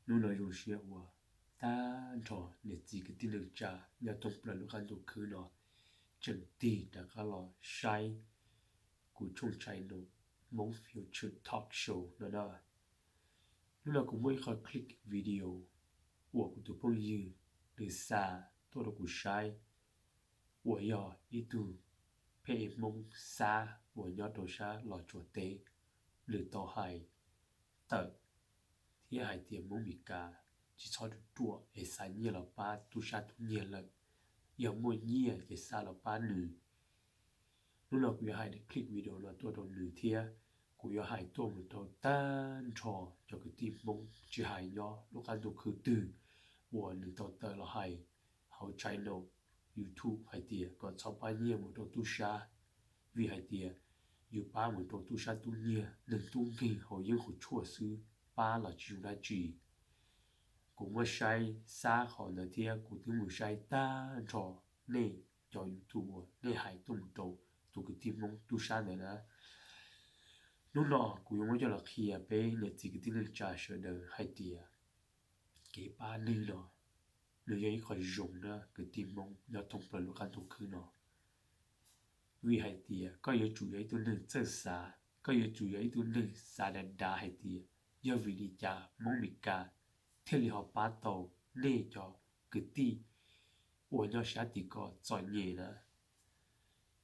Hnub no zoo siab uas tag nrho niam txiv kwv tij neej tsa nyob thoob plaws lub qab ntuj khwb no tseem tig rov qab los saib kuv tshooj channel Hmoob Future Talk Show no na. Hnub no kuv muaj ib qho clip video uas kuv tus phooj ywg nws xa tuaj rau kuv saib, uas yog ib tug pheb Hmoob Xab uas nyob rau sab Los Tsuas teb, nws tau hais tawm thiab hais tias Hmoob Meskas tsis txhob ruam ruam es xa nyiaj los pab tub sab tub nyiag lawm, yog muaj nyiaj ces xa los pab nws. Hnub no kuv yuav hais clip video no tuaj rau nws thiab kuv yuav hais tuaj mus rau tag nrho cov kwv tij Hmoob tsis hais nyob lub qab ntuj khwb twg uas nws tau tawm los hais hauv channel YouTube hais tias kom txhob pab nyiaj mus rau tub sab, vim hais tias yus pab mus rau tub sab tub nyiag neeg tub nkeeg haus yeeb haus tshuaj xwb, pab los tsis zoo dab tsi. Kuv muab saib Xab qhov ntawd thiab kuv twb mus saib tag nrho nej cov YouTube uas nej hais tuaj mus rau tus kwv tij Hmoob tub sab ntawd na. Hnub no kuv yuav muab coj los qhia peb niam txiv kwv tij neej tsa sawv daws hais tias kev pab neeg no nws yog ib qho zoo na kwv tij Hmoob nyob thoob plaws lub qab ntuj khwb no. Vim hais tias koj yuav tsum yog ib tug neeg txawj xav, koj yuav tsum yog ib tug neeg xav dav dav hais tias yog vim li cas Hmoob Meskas thiaj li ho pab tau nej cov kwv tij uas nyob sab tim ko txom nyem na.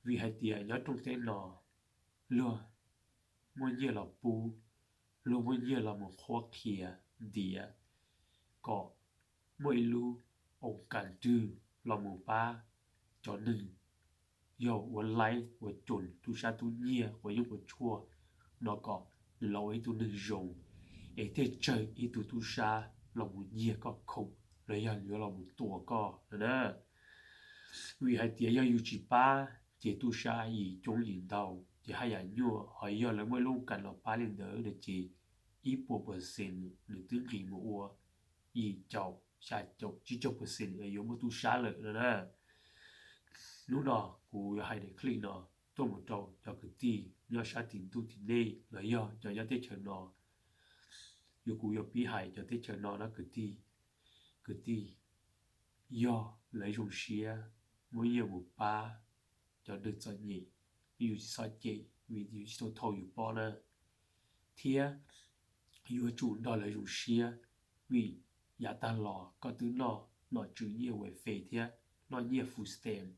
Vim hais tias nyob rooj teb no luag muaj nyiaj los pub, luag muaj nyiaj los mus qhuab qhia ntiav kom muaj ib lub oo kas twg los mus pab cov neeg yog ua laib ua coos tub sab tub nyiag ua yeeb ua tshuaj no kom nws los ua ib tug neeg zoo, es thiaj tsawg ib tug tub sab los mus nyiag koj khoom los yog yuav los mus tua koj no na. Vim hais tias yog yus tsis pab ces tub sab yim coob yim ntau ces haj yam nyuaj, ho yog lawv muaj ib lub kas los pab li ntawd no ces ib puas percent nws twb nqis mus ua yim caum xya caum tsib caug percent yuav muaj tub sab lawm no na. Hnub no kuv yuav hais daim clip no tuaj mus rau cov kwv tij nyob sab tim ntuj tim nej los yog cov nyob teb chaws no. Yog kuv yuav pib hais cov teb chaws no na kwv tij, kwv tij, yog lawv zoo siab muab nyiaj mus pab cov neeg txom nyem, yus tsis txhob cem vim yus tsis tau thau yus pob na. Thiab yuav tsum nrog lawv zoo siab, vim yav tag los koj twb noj nom tswv nyiaj welfare thiab noj nyiaj food stamp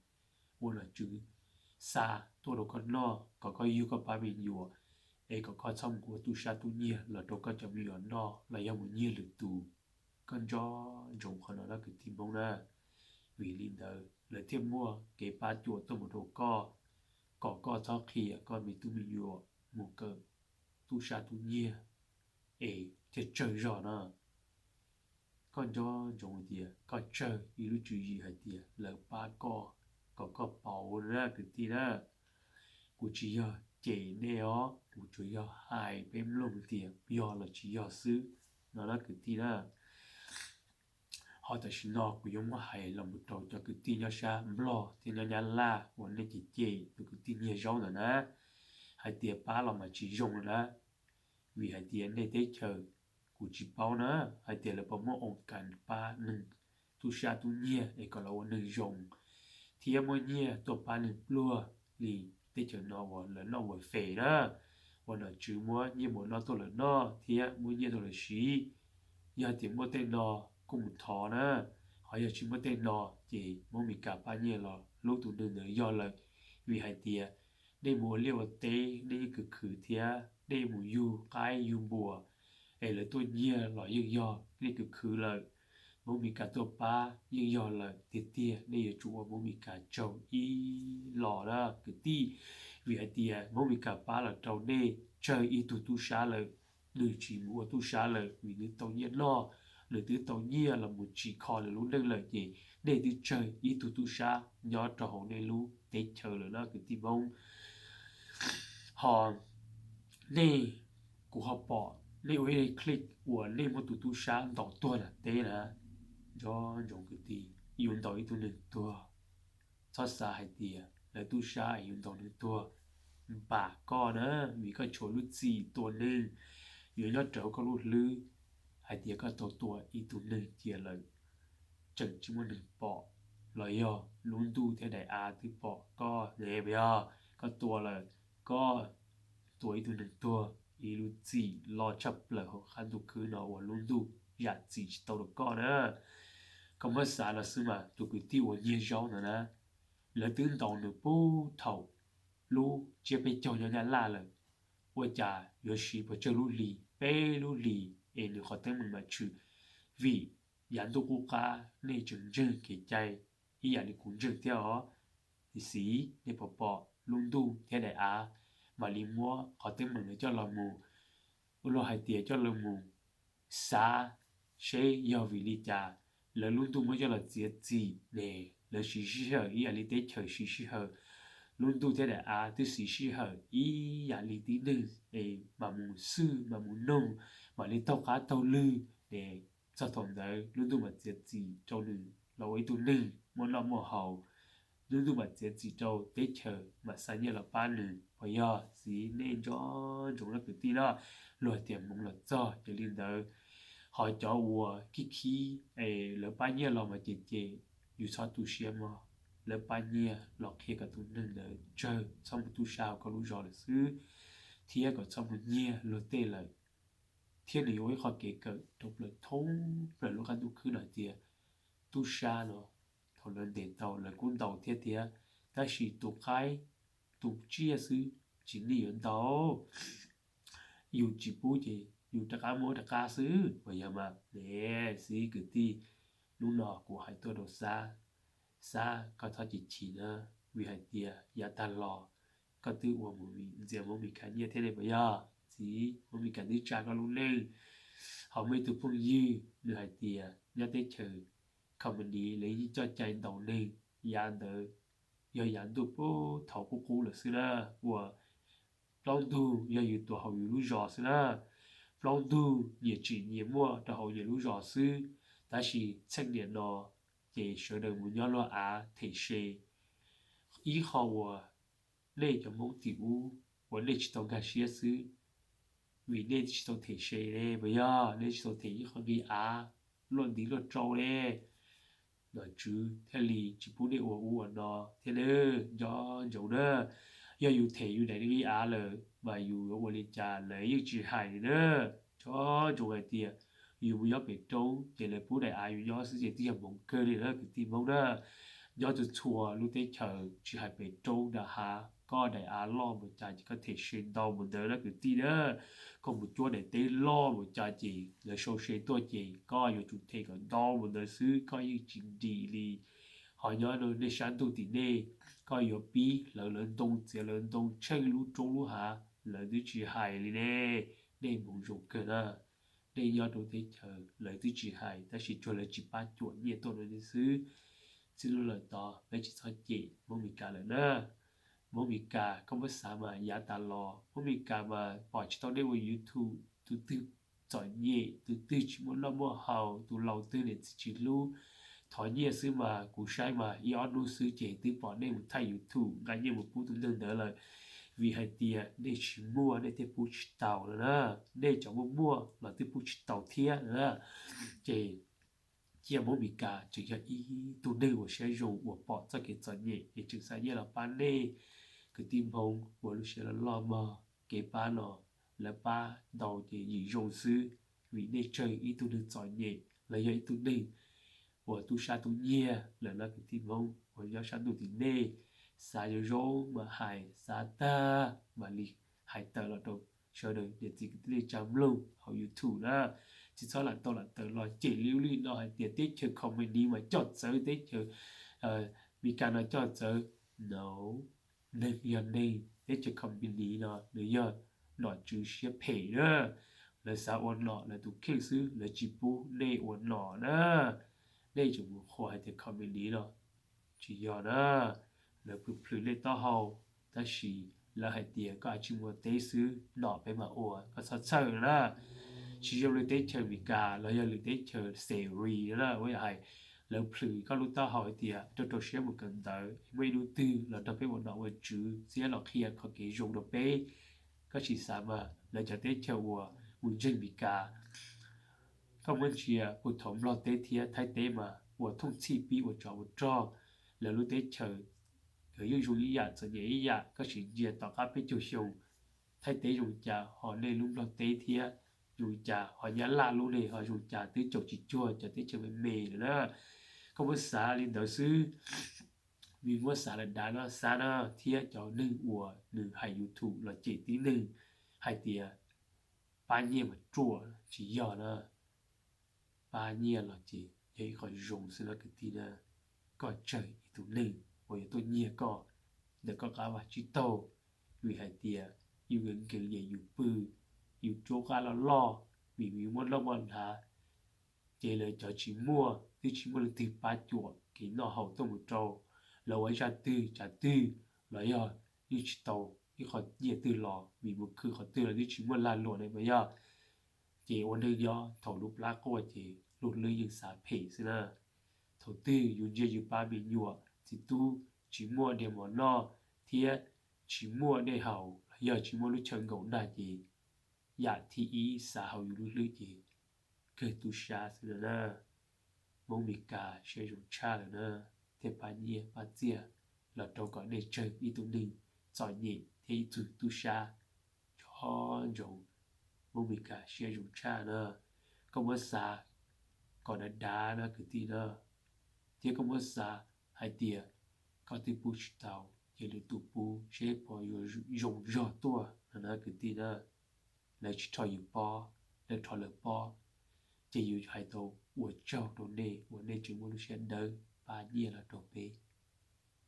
uas nom tswv xa tuaj rau koj noj kom koj yug koj pab me nyuam, es kom koj txhob mus ua tub sab tub nyiag los rau koj cov me nyuam noj los yog mus nyiag lwm tus. Koj nco ntsoov qhov no na kwv tij Hmoob na. Vim li ntawd lawv thiaj muaj kev pab cuam tuaj mus rau koj, kom koj txhob qhia koj me tub me nyuam mus kawm tub sab tub nyiag es thiaj tsawg zog na. Koj nco ntsoov tias koj tsawg ib lub tswv yim hais tias lawv pab koj kom koj pauv na kwv tij na. Kuv tsis yog cem nej os, kuv tsuas yog hais peb mloog tias yog los tsis yog xwb no na kwv tij na. Ho tam sim no kuv yuav muab hais los mus rau cov kwv tij nyob sab Nplog thiab nyob Nyab Laj uas nej cem cem tus kwv tij nyiag zaub ntawd na, hais tias pab los mas tsis zoo na. Vim hais tias nej teb chaws, kuv tsis paub na, hais tias lawv puas muaj oo kas pab neeg tub sab tub nyiag es kom lawv ua neeg zoo, thiab muaj nyiaj tuaj pab neeg pluag li teb chaws no uas lawv noj welfare na, uas nom tswv muab nyiaj mus noj tuaj lawv noj thiab muab nyiaj tuaj lawv siv. Yog tias muaj tej no kuj mus thov na, ho yog tsis muaj tej no ces Hmoob Mes Kas pab nyiaj los hlub tus neeg ntawd yog lawm. Vim hais tias nej mus ua liaj ua teb nej yeej khwv khwv thiab nej mus yug qaib yug npua es lawv tuaj nyiag los yeej yog nej khwv khwv lawm. Hmoob Mes Kas tuaj pab yeej yog lawm tiag tiag, nej yuav tsum ua Hmoob Mes Kas tsaug ib los na kwv tij. Vim hais tias Hmoob Mes Kas pab los rau nej tsawg ib tug tub sab lawm, nws tsis mus ua tub sab lawm vim nws tau nyiaj noj, nws twb tau nyiaj los mus tsim kho nws lub neej lawm ces nej twb tsawg ib tug tub sab nyob rau hauv nej lub teb chaws lawm na kwv tij Hmoob. Ho nej, kuv ho pom nej ua ib clip uas nej muab tus tub sab ntaus tuag nram teb na. Nco ntsoov kwv tij, yus ntaus ib tug neeg tuag, txhob xav hais tias lawv tub sab yus ntaus nws tuag npam koj na, vim koj tshuav lub txim tua neeg, yuav nyob rawv koj lub hlwb, hais tias koj tau tua ib tug neeg cia lawm, tseem tsis muaj neeg pom, los yog lub ntuj thiab daim av twb pom koj ne, puas yog? Koj tua lawm, koj tua ib tug neeg tuag, ib lub txim loj tshaj plaws hauv qab ntuj khwb no uas lub ntuj zam txim tsis tau rau koj na. Koj muab xav los xwb mas tus kwv tij uas nyiag zaub ntawd na, lawv twb ntaus nws puag thaum lub tsiab peb caug nyob Nyab Laj lawm, ua cas yuav siv puas tsawg lub hlis, peb lub hlis es nws qhov teeb meem mam tshwm? Vim yav ntuj qub qab nej tseem ntseeg kev cai ib yam li kuv ntseeg thiab os. Tiam sis nej puas pom lub ntuj thiab daim av mam li muab qhov teeb meem ntawd coj los mus, ua luag hais tias coj los mus xav seb yog vim li cas lawv lub ntuj muab coj los txiav txim ne, lawv siv sij hawm ib yam li teb chaws siv sij hawm, lub ntuj thiab daim av twb siv sij hawm ib yam li tib neeg es mam mus xwj mam mus noog, mam li taug qab taug lwg ne. Txog thaum ntawd lub ntuj mam txiav txim rau nws los ua ib tug neeg muaj noj muaj haus, lub ntuj mam txiav txim rau teb chaws mam xa nyiaj los pab nws, puas yog? Txiv, nej nco ntsoov na kwv tij na, luag tias hmoov los txog ces li ntawd. Ho cov uas khib khib es lawv pab nyiaj los mas ces ces yus txhob tu siab mog, lawv pab nyiaj los qhia kom tus neeg ntawd tsawg, txhob mus tub sab hauv koj lub zos lawm xwb, thiab kom txhob mus nyiag luag tej lawm, thiab nws yuav ua ib qho kev kawm rau plaws thoob plaws lub qab ntuj khwb no hais tias tub sab no thaum lawv ntes tau lawv kuj ntaus thiab tiag, tab sis tus qaib tus tsiaj xwb tsis nij yuav ntaus. Yus tsis pub ces yus rov qab muab rov qab xwb, puas yog mas? Ne, xib kwv tij, hnub no kuv hais tuaj rau Xab, Xab koj txhob chim chim na, vim hais tias yav tag los koj twb ua mus ntxias Hmoob Mes Kas nyiaj thiab ne, puas yog? Txiv, Hmoob Mes Kas twb tsa koj lub neej. Ho muaj ib tug phooj ywg nws hais tias nyob teb chaws Company lawv yeej coj cai ntaus neeg, yav ntawd yog yav ntuj puag thaum qub qub lawm xwb na, uas plaub ntug yog yus tuav hauv yus lub zos xwb na, plaub ntug nyias tsim nyias muaj rau hauv nyias lub zos xwb. Tab sis txheej niam no ces sawv daws mus nyob luag av them se. Ib qho uas nej cov Hmoob tim ub uas nej tsis tau nkag siab xwb, vim nej tsis tau them se ne, puas yog? Nej tsis tau them ib qho nqi av luaj ntiv luaj rau ne, nom tswv thiaj li tsis pub nej ua ub ua no thiab na. Nco ntsoov na, yog yus them yus daim nqi av lawm mas yus yuav ua li cas lawv yeej tsis hais li na. Nco ntsoov hais tias yus mus nyob pem roob ces lawv pub daim av yus nyob xwb ces twb yog hmoov kawg li na kwv tij Hmoob na. Nyob txhua txhua lub teb chaws tsis hais pem roob nram hav, koj daim av loj npaum cas ces koj them se ntau npaum ntawd na kwv tij na. Koj mus cuab daim teb loj npaum cas ces lawv sau se tuaj ces koj yuav tsum them kom ntau npaum ntawd xwb, koj yeej tsis dim li. Ho nyob nej sab ntuj tim nej, koj yuav pib hlawv lawv ntoo, txiav lawv ntoo, tsheej lub roob lub hav, lawv twb tsis hais li ne. Nej hmoov zoo kawg na. Nej nyob rau teb chaws lawv twb tsis hais, tab sis tsuas lawv tsis pab cuam nyiaj tuaj rau nej xwb. Txij lub lawm tod peb tsis txhob cem Hmoob Mes Kas lawm na. Hmoob Mes Kas, koj muab xav mas yav tas los Hmoob Mes Kas mas pom tsis tau nej ua YouTube, tus twg txom nyem, tus twg tsis muaj noj muaj haus, tus laus twg niam txiv tsis hlub, thov nyiaj xwb mas kuv saib mas ib ob hnub xwb ces twb pom nej mus thaij YouTube nqa nyiaj mus pub tus neeg ntawd lawm. Vim hais tias nej tsis muaj nej thiaj pub tsis tau no na, nej cov muaj muaj los twb pub tsis tau thiab na. Ces cia Hmoob Mes Kas tseem yog ib tug neeg uas siab zoo uas pom txoj kev txom nyem es tseem xa nyiaj los pab nej. Kwv tij Hmoob uas lub siab loj loj mog, kev pab no lawv pab ntau ces yim zoo xwb, vim nej tsawg ib tug neeg txom nyem los yog ib tug neeg uas tub sab tub nyiag lawm na kwv tij Hmoob uas nyob sab ntuj tim nej. Xav zoo zoo mas hais, xav tag mam li hais tawm los rau sawv daws niam txiv kwv tij neej tsa mloog hauv YouTube na. Tsis txhob lam tau lam tawm los cem li ub li no hais tias teb chaws Company mas coj txawv, teb chaws Mes Kas no coj txawv. No, neeg yog neeg, teb chaws Company no nws yog nom tswv siab phem na. Lawv xav ua nom lawv tus kheej xwb, lawv tsis pub nej ua nom na. Nej tseem mus qhuas hais tias Company no tsis yog na. Lawv plhws plhws nej taub hau, tab sis lawv hais tias koj tsis muaj teb xwb, nom peb mam ua, koj txhob txhawj na. Tsis zoo li teb chaws Amelikas los yog lwm teb chaws xes ris na, ua yog hais lawv plhws koj lub taub hau hais tias rau rau siab mus kawm ntawv, muaj ib hnub twg los nrog peb ua nom ua tswv, txiab los qhia qhov kev zoo rau peb. Koj tsis xav mas lawv cov teb chaws uas mus ntseeg Amelikas Koj muab ntsia puag thaum Nplog teb thiab Thaib teb mas ua thooj txhij pib ua tsov ua rog, lawv lub teb chaws yeej zoo ib yam txom nyem ib yam. Koj sim ntsia tom qab peb caug xyoo, Thaib teb zoo cas ho nej lub Nplog teb thiab zoo cas ho Nyab Laj lub ne ho zoo cas, twb caum tsis cuag cov teb chaws me me lawm na. Koj muab xav li ntawd xwb, vim muab xav dav dav no xav na, thiab cov neeg uas nws hais YouTube los cem tib neeg hais tias pab nyiaj mas ruam, tsis yog na. Pab nyiaj los ces yog ib qho zoo xwb na kwv tij na. Koj tsawg ib tug neeg uas yuav tuaj nyiag koj ntawm koj qab vaj tsib taug, vim hais tias yus nkees nkees yus pw, yus rub qab loj loj, vim yus muaj noj muaj hnav, ces lawv cov tsis muaj, twb tsis muaj leej twg pab cuam kev noj haus tuaj mus rau, lawv ua ib zaj twg tsav twg los yog yeej tsis tau ib qho nyiaj twg los, vim mus khwv qhov twg los twb tsis muaj lag luam ne mas yog. Ces ua neeg nyob thaum lub plab quaj ces lub hlwb yeej xav phem xwb na. Thaum twg yus ntsia yus pab me nyuam txiv tub tsis muaj dej mov noj thiab tsis muaj dej haus los yog tsis muaj lub chaw nkaum nag ces yam thib ib xav hauv yus lub hlwb ces kawg tub sab xwb na. Hmoob Mes Kas siab zoo tshaj lawm na, thiab pab nyiaj pab txiaj los rau kom nej tsawg ib tug neeg txom nyem thiab ib tug tub sab. Tso ntsoov, Hmoob Mes Kas siab zoo tshaj na. Koj muab xav kom dav dav na kwv tij na, thiab koj muab xav hais tias koj twb pub tsis tau, ces lwm tus pub seb puas yuav zoo zog tuaj no na kwv tij na. Lawv tsis rho yus pob, lawv rho lawv pob, ces yus hais tau ua tsaug rau nej uas nej tseem muaj lub siab dawb pab nyiaj los rau peb,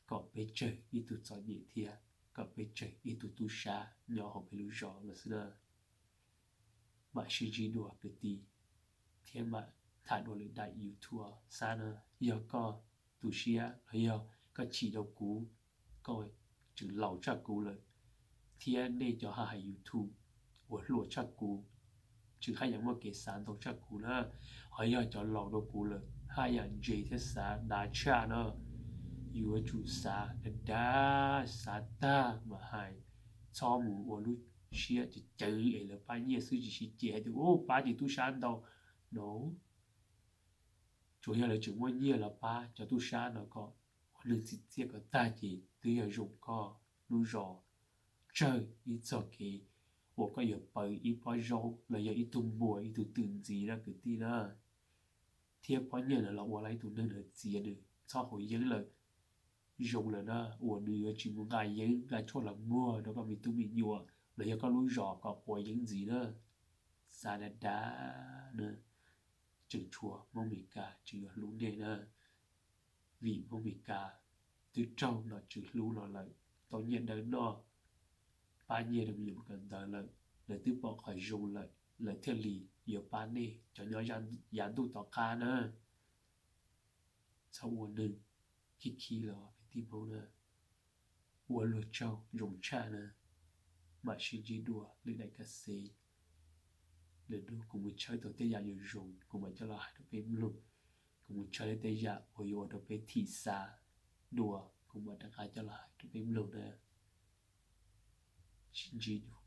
kom peb tsawg ib tug txom nyem thiab kom peb tsawg ib tug tub sab nyob hauv peb lub zos los xwb na. Mam sib ntsib dua kwv tij, thiab mam tham dua lwm daim YouTube xab na. Yog koj tu siab los yog koj chim rau kuv, koj tseem laus tshaj kuv lawm, thiab nej cov haj hais YouTube uas hluas tshaj kuv, tseem haj yam muaj kev xav ntau tshaj kuv na, ho yog cov laus dua kuv lawm haj yam ntse thiab xav dav tshaj na, yuav tsum xav dav dav, xav tag mam hais, txhob mus ua lub siab ceev ceev es lawv pab nyiaj xwb tsis sib cem hais tias ub pab ces tub sab ntau no. Tsuas yog lawv tseem muaj nyiaj los pab cov tub sab no kom ua neeg txim txiaj kom tag ces twb yog zoo koj lub zos tsawg ib txoj kev uas koj yuav pawv ib pob zaub los yog ib tug npua ib tug twm ntxiv na kwv tij na. Thiab pob nyiaj ntawd los ua los ib tug neeg ntawd txiav nws txhob haus yeeb lawm, zoo lawm na, uas nws yuav tsis mus nqa yeeb nqa tshuaj los muag rau koj me tub me nyuam los yog koj lub zos kom quav yeeb ntxiv na. Xav dav dav na, tseem tshuav Hmoob Mes Kas tseem yuav hlub nej na. Vim Hmoob Mes Kas twb raug nom tswv hlub los lawm, tau nyiaj dawb noj, pab nyiaj rau me nyuam mus kawm ntawv lawm, lawv twb pom qhov zoo lawm, lawv thiaj li yuav pab nej cov nyob yav ntuj tom qab na. Txhob ua neeg khib khib los kwv tij Hmoob na, ua luag tsaug zoo tshaj na. Mam sib ntsib dua lwm daim kas xev. Lwm hnub kuv mus tshawb tau tej yam yuav zoo kuv mam coj los hais rau peb mloog. Kuv mus tshawb tej yam uas yuav ua rau peb thim xav dua kuv mam rov qab coj los hais rau peb mloog na. Sib ntsib dua.